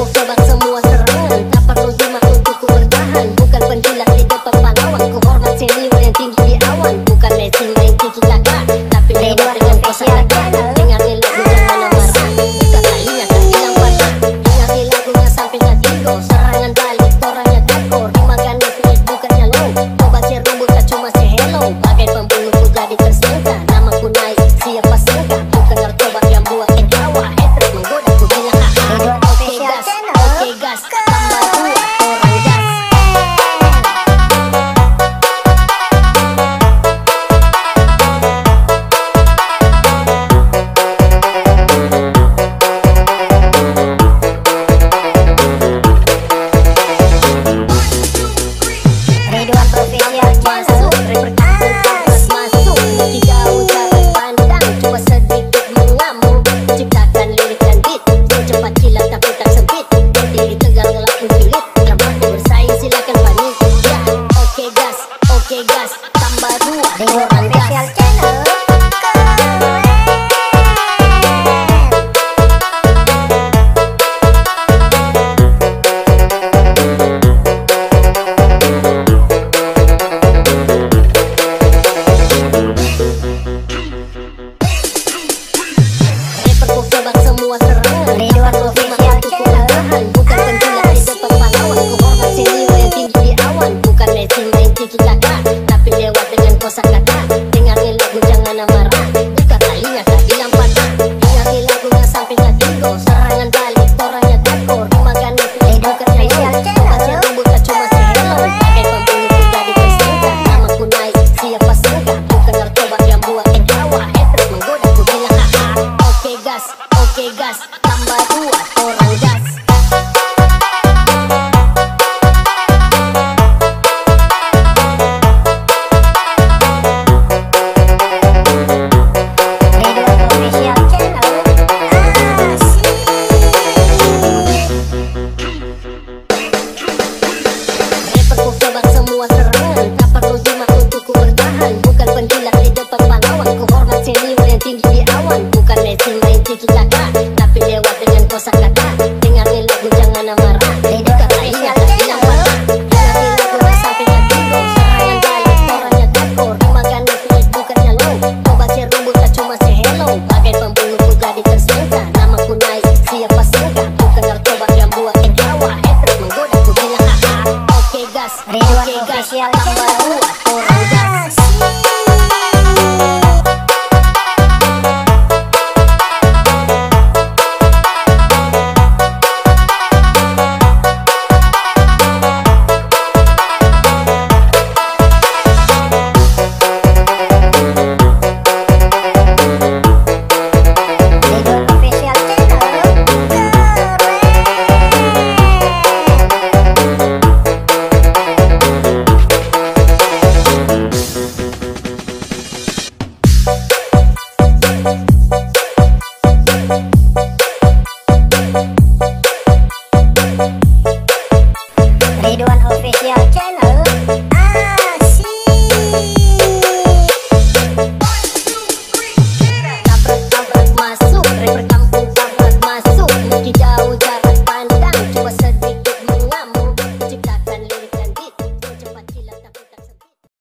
Ku tebak semua serangan, tak perlu jimat untuk ku bertahan. Bukan penjilat di depan pahlawan, ku hormat senior yang tinggi di awan. Bukan Messi main tiki taka, tapi lewat dengan kosakata. Dengarkan lagu jangan marah, buka talinya tak bilang patah. Dengarkan lagunya sampai tak tigo, serangan balik orangnya tekor. Dimakan Netflix bukannya low, coba si rumput tak cuma si hello. Bagai pembunuh ku jadi tersangka, namaku naik siapa sangka. Bukan narkoba yang buat ketawa, hatred menggoda ku bilang haha. Oke gas, tambah 2 orang gas. Ridwan Profesional Masuk, masuk. Tidak usah pandang, cuma sedikit mengamuk. Ciptakan lirik dan beat, secepat kilat tapi tak sempit. Berdiri tegar ngelakuin pilit, dramaku bersaing silakan panik. Ya, oke gas, tambah 2 Ridwan orang gas. Official Channel. Rapper ku tebak semua serangan, Ridwan Official Channel. bukan penjilat di depan pahlawan. Ku hormat senior yang tinggi di awan. Bukan Messi main tiki taka, tapi lewat dengan kosakata. Dengarkan lagu jangan marah, buka talinya tak bilang patah. Dengarkan lagunya sampai tak tigo, serangan balik orangnya tekor. Dimakan Netflix bukannya low, coba si rumput tak cuma si hello. Bagai pembunuh ku jadi tersangka, namaku naik siapa sangka. Bukan narkoba yang buat ketawa, hatred menggoda ku bilang haha. Oke gas, tambah 2 orang gas.